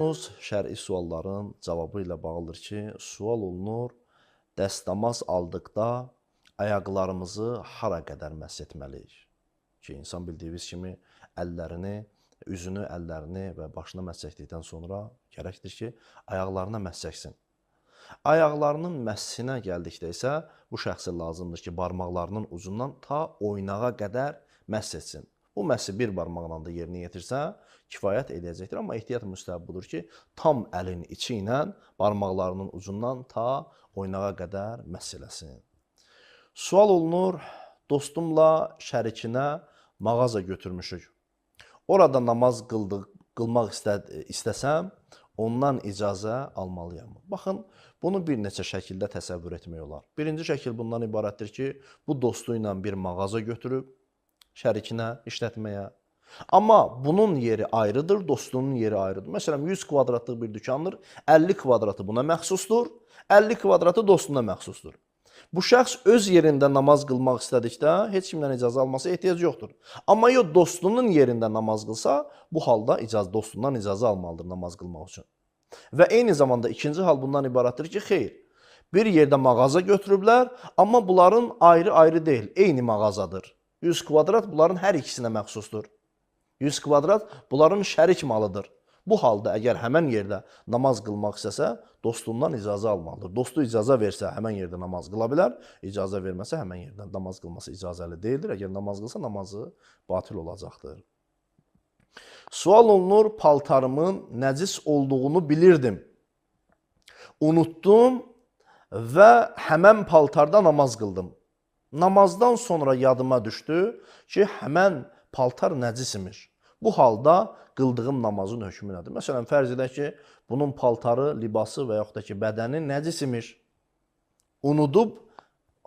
Şər'i sualların cavabı ilə bağlıdır ki, sual olunur, dəstəmaz aldıqda ayaqlarımızı hara qədər məsh etməliyik? Ki, insan bildiyiniz kimi əllərini, üzünü, əllərini və başına məsh çəkdikdən sonra gərəkdir ki, ayaqlarına məsh çəksin. Ayaqlarının məshinə gəldikdə isə bu şəxsə lazımdır ki, barmaqlarının ucundan ta oynağa qədər məsh etsin. Bu məshi bir barmaqla da yerinə yetirsə, kifayət edəcəkdir. Amma ehtiyat müstəhəb budur ki, tam əlin içi ilə barmaqlarının ucundan ta oynağa qədər məsh eləsin. Sual olunur, dostumla şərikinə mağaza götürmüşük. Orada namaz qılmaq istəsəm, ondan icazə almalıyam. Baxın, bunu bir neçə şəkildə təsəvvür etmək olar. Birinci şəkil bundan ibarətdir ki, bu dostu ilə bir mağaza götürüb, şərikinə, işlətməyə. Amma bunun yeri ayrıdır, dostunun yeri ayrıdır. Məsələn, 100 kvadratlıq bir dükandır, 50 kvadratı buna məxsusdur, 50 kvadratı dostuna məxsusdur. Bu şəxs öz yerində namaz qılmaq istədikdə heç kimdən icazə alması ehtiyac yoxdur. Amma yox, dostunun yerində namaz qılsa, bu halda dostundan icazə almalıdır namaz qılmaq üçün. Və eyni zamanda ikinci hal bundan ibarətdir ki, xeyr, bir yerdə mağaza götürüblər, amma bunların ayrı-ayrı deyil, eyni mağazadır. 100 kvadrat bunların hər ikisinə məxsusdur. 100 kvadrat bunların şərik malıdır. Bu halda əgər həmən yerdə namaz qılmaq istəsə, dostundan icazə almalıdır. Dostu icazə versə, həmən yerdə namaz qıla bilər. İcazə verməsə, həmən yerdə namaz qılması icazəli deyildir. Əgər namaz qılsa, namazı batil olacaqdır. Sual olunur, paltarımın nəcis olduğunu bilirdim. Unutdum və həmən paltarda namaz qıldım. Namazdan sonra yadıma düşdü ki, həmən paltar nəcis imiş. Bu halda qıldığım namazın hökmü nədir? Məsələn, fərz edək ki, bunun paltarı, libası və yaxud da ki, bədəni nəcis imiş. Unudub,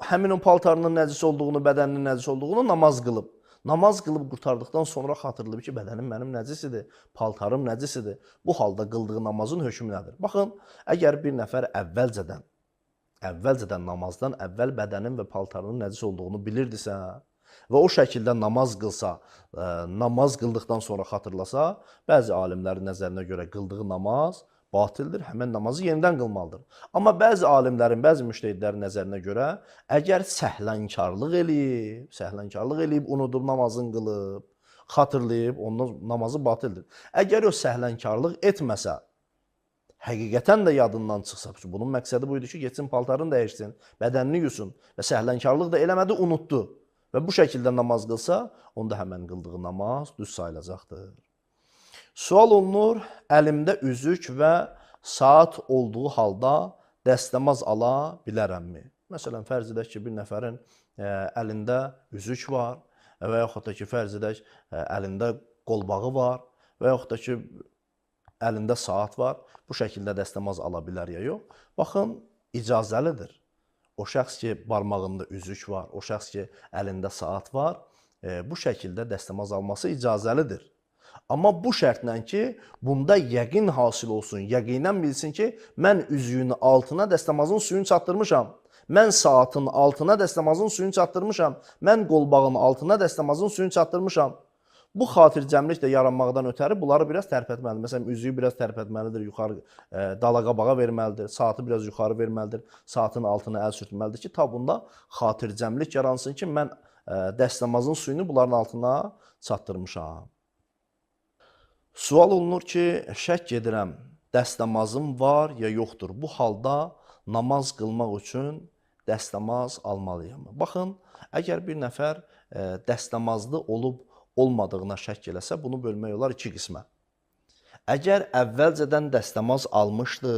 həmin o paltarının nəcis olduğunu, bədəninin nəcis olduğunu namaz qılıb. Namaz qılıb qurtardıqdan sonra xatırlayıb ki, bədənim mənim nəcis idi, paltarım nəcis idi. Bu halda qıldığı namazın hökmü nədir? Baxın, əgər bir nəfər əvvəlcədən namazdan əvvəl bədənin və paltarının nəcis olduğunu bilirdisə və o şəkildə namaz qılsa, namaz qıldıqdan sonra xatırlasa, bəzi alimlərin nəzərinə görə qıldığı namaz batildir, həmən namazı yenidən qılmalıdır. Amma bəzi alimlərin, bəzi müştəhidlərin nəzərinə görə, əgər səhlənkarlıq eləyib, unudub namazını qılıb, xatırlayıb, ondan namazı batildir. Əgər o səhlənkarlıq etməsə, həqiqətən də yadından çıxsa, bunun məqsədi buydu ki, getsin paltarını dəyişsin, bədənini yusun və səhlənkarlıq da eləmədi, unutdu. Və bu şəkildə namaz qılsa, onda həmən qıldığı namaz düz sayılacaqdır. Sual olunur, əlimdə üzük və saat olduğu halda dəstəmaz ala bilərəmmi? Məsələn, fərz edək ki, bir nəfərin əlində üzük var və yaxud da ki, fərz edək, əlində qolbağı var və yaxud da ki, əlində saat var. Bu şəkildə dəstəmaz ala bilər ya yox? Baxın, icazəlidir. O şəxs ki, barmağında üzük var, o şəxs ki, əlində saat var, bu şəkildə dəstəmaz alması icazəlidir. Amma bu şərtlə ki, bunda yəqin hasil olsun, yəqinən bilsin ki, mən üzüyün altına dəstəmazın suyunu çatdırmışam, mən saatın altına dəstəmazın suyunu çatdırmışam, mən qolbağın altına dəstəmazın suyunu çatdırmışam. Bu xatircəmlik də yaranmaqdan ötəri bunları biraz tərpətməlidir. Məsələn, üzüyü biraz tərpətməlidir, yuxarı dala-qabağa verməlidir, saatı biraz yuxarı verməlidir, saatın altına əl sürtməlidir ki, ta bunda xatircəmlik yaransın ki, mən dəstəmazın suyunu bunların altına çatdırmışam. Sual olunur ki, şək edirəm, dəstəmazım var ya yoxdur. Bu halda namaz qılmaq üçün dəstəmaz almalıyam. Baxın, əgər bir nəfər dəstəmazlı olub olmadığına şək eləsə, bunu bölmək olar iki qismə. Əgər əvvəlcədən dəstəmaz almışdı,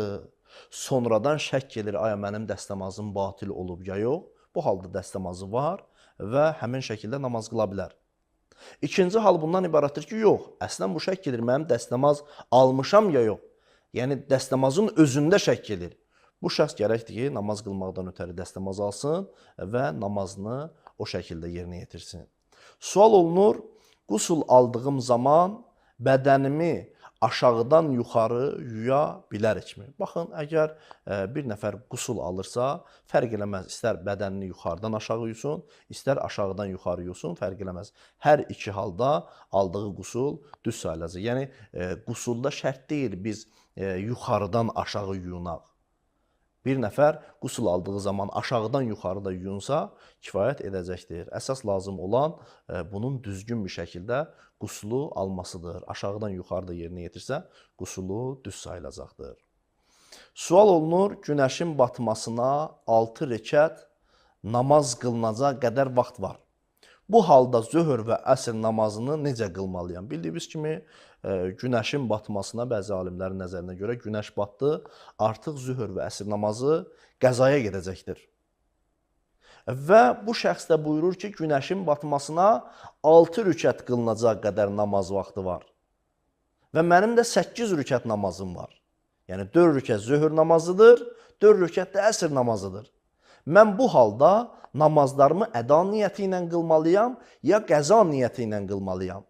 sonradan şək gelir, aya mənim dəstəmazım batil olub ya yox, bu halda dəstəmazı var və həmin şəkildə namaz qıla bilər. İkinci hal bundan ibarətdir ki, yox, əslən bu şək gelir, mənim dəstəmaz almışam ya yox. Yəni, dəstəmazın özündə şək gelir. Bu şəxs gərəkdir ki, namaz qılmaqdan ötəri dəstəmaz alsın və namazını o şəkildə yerinə yetirsin. Sual olunur, qusul aldığım zaman bədənimi aşağıdan yuxarı yuya bilərikmi? Baxın, əgər bir nəfər qusul alırsa, fərq eləməz. İstər bədənini yuxarıdan aşağı yusun, istər aşağıdan yuxarı yusun, fərq eləməz. Hər iki halda aldığı qusul düz sayılacaq. Yəni, qusulda şərt deyil biz yuxarıdan aşağı yuyunaq. Bir nəfər qusul aldığı zaman aşağıdan yuxarı da yuyunsa, kifayət edəcəkdir. Əsas lazım olan bunun düzgün bir şəkildə qusulu almasıdır. Aşağıdan yuxarı da yerinə yetirsə, qusulu düz sayılacaqdır. Sual olunur, günəşin batmasına 6 rükət namaz qılınacaq qədər vaxt var. Bu halda zöhr və əsr namazını necə qılmalıyam? Bildiyimiz kimi, günəşin batmasına bəzi alimlərin nəzərinə görə günəş batdı, artıq zöhr və əsr namazı qəzaya gedəcəkdir. Və bu şəxs də buyurur ki, günəşin batmasına 6 rükət qılınacaq qədər namaz vaxtı var. Və mənim də 8 rükət namazım var. Yəni 4 rükət zöhr namazıdır, 4 rükət də əsr namazıdır. Mən bu halda namazlarımı əda niyyəti ilə qılmalıyam, ya qəza niyyəti ilə qılmalıyam.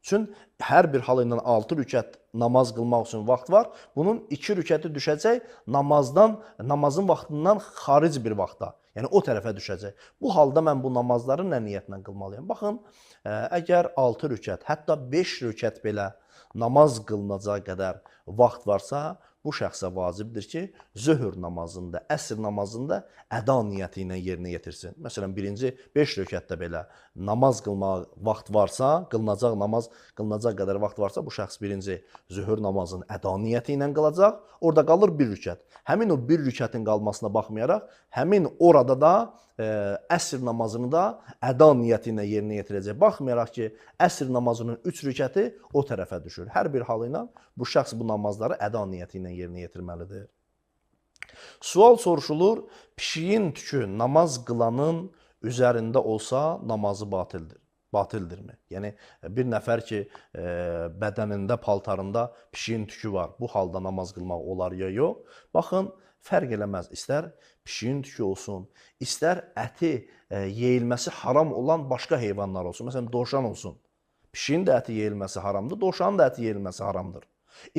Çünki hər bir hal ilə 6 rükət namaz qılmaq üçün vaxt var. Bunun 2 rükəti düşəcək namazın vaxtından xaric bir vaxta. Yəni o tərəfə düşəcək. Bu halda mən bu namazları nə niyyətlə qılmalıyam? Baxın, əgər 6 rükət, hətta 5 rükət belə namaz qılınacaq qədər vaxt varsa, bu şəxsə vacibdir ki, zöhr namazında, əsr namazında əda niyyəti ilə yerinə yetirsin. Məsələn, birinci 5 rükətdə belə namaz qılmağa vaxt varsa, qılınacaq namaz qılınacaq qədər vaxt varsa, bu şəxs birinci zöhr namazını əda niyyəti ilə qılacaq. Orada qalır bir rükət. Həmin o bir rükətin qalmasına baxmayaraq, həmin orada da əsr namazını da əda niyyəti ilə yerinə yetirəcək. Baxmayaraq ki, əsr namazının 3 rükəti o tərəfə düşür. Hər bir halı ilə bu şəxs bu namazları əda niyyəti ilə yerinə yetirməlidir. Sual soruşulur, pişiyin tükü namaz qılanın üzərində olsa namazı batildir. Batildirmi? Yəni bir nəfər ki, bədənində, paltarında pişiyin tükü var, bu halda namaz qılmaq olar ya yox? Baxın, fərq eləməz. İstər pişiyin tükü olsun, istər əti yeyilməsi haram olan başqa heyvanlar olsun. Məsələn, dovşan olsun. Pişiyin də əti yeyilməsi haramdır, dovşanın da əti yeyilməsi haramdır.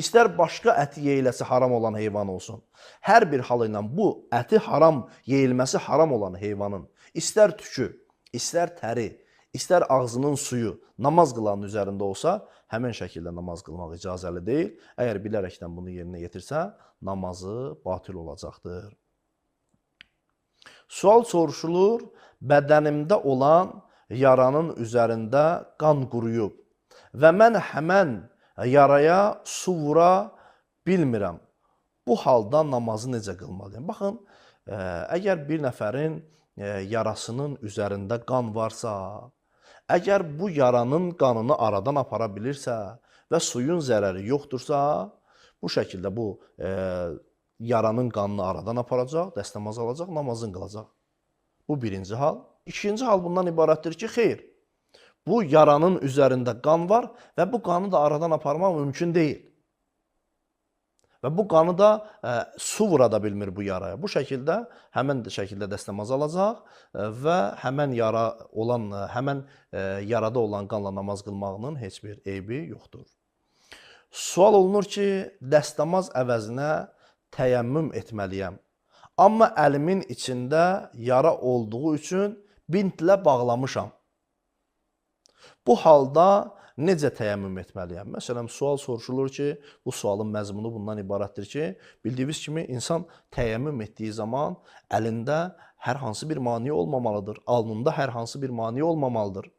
İstər başqa əti yeyiləsi haram olan heyvan olsun. Hər bir halı ilə bu əti haram, yeyilməsi haram olan heyvanın istər tükü, istər təri, istər ağzının suyu namaz qılanın üzərində olsa, həmin şəkildə namaz qılmaq icazəli deyil. Əgər bilərəkdən bunu yerinə yetirsə, namazı batil olacaqdır. Sual soruşulur, bədənimdə olan yaranın üzərində qan quruyub və mən həmən yaraya su vura bilmirəm. Bu halda namazı necə qılmalıyam? Baxın, əgər bir nəfərin yarasının üzərində qan varsa, əgər bu yaranın qanını aradan apara bilirsə və suyun zərəri yoxdursa, bu şəkildə bu yaranın qanını aradan aparacaq, dəstəmaz alacaq, namazını qılacaq. Bu birinci hal. İkinci hal bundan ibarətdir ki, xeyr, bu yaranın üzərində qan var və bu qanı da aradan aparmaq mümkün deyil. Və bu qanı da su vura da bilmir bu yaraya. Bu şəkildə həmən şəkildə dəstəmaz alacaq və həmən yarada olan qanla namaz qılmağının heç bir eybi yoxdur. Sual olunur ki, dəstəmaz əvəzinə təyəmmüm etməliyəm. Amma əlimin içində yara olduğu üçün bintlə bağlamışam. Bu halda necə təyəmmüm etməliyəm? Məsələn, sual soruşulur ki, bu sualın məzmunu bundan ibarətdir ki, bildiyiniz kimi insan təyəmmüm etdiyi zaman əlində hər hansı bir maneə olmamalıdır, alnında hər hansı bir maneə olmamalıdır.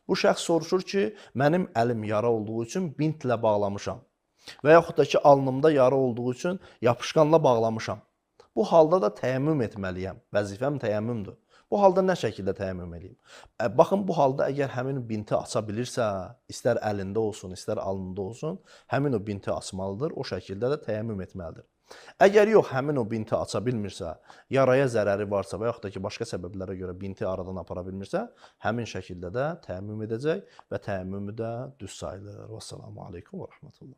Bu şəxs soruşur ki, mənim əlim yara olduğu üçün bintlə bağlamışam və yaxud da ki, alnımda yara olduğu üçün yapışqanla bağlamışam. Bu halda da təyəmmüm etməliyəm, vəzifəm təyəmmümdür. Bu halda nə şəkildə təyəmmüm eləyim? Baxın, bu halda əgər həmin binti aça bilirsə, istər əlində olsun, istər alnında olsun, həmin o binti açmalıdır, o şəkildə də təyəmmüm etməlidir. Əgər yox, həmin o binti aça bilmirsə, yaraya zərəri varsa və yaxud da ki, başqa səbəblərə görə binti aradan apara bilmirsə, həmin şəkildə də təyəmmüm edəcək və təyəmmümü də düz sayılır. Vəssalamu aleykum və rəhmətullah.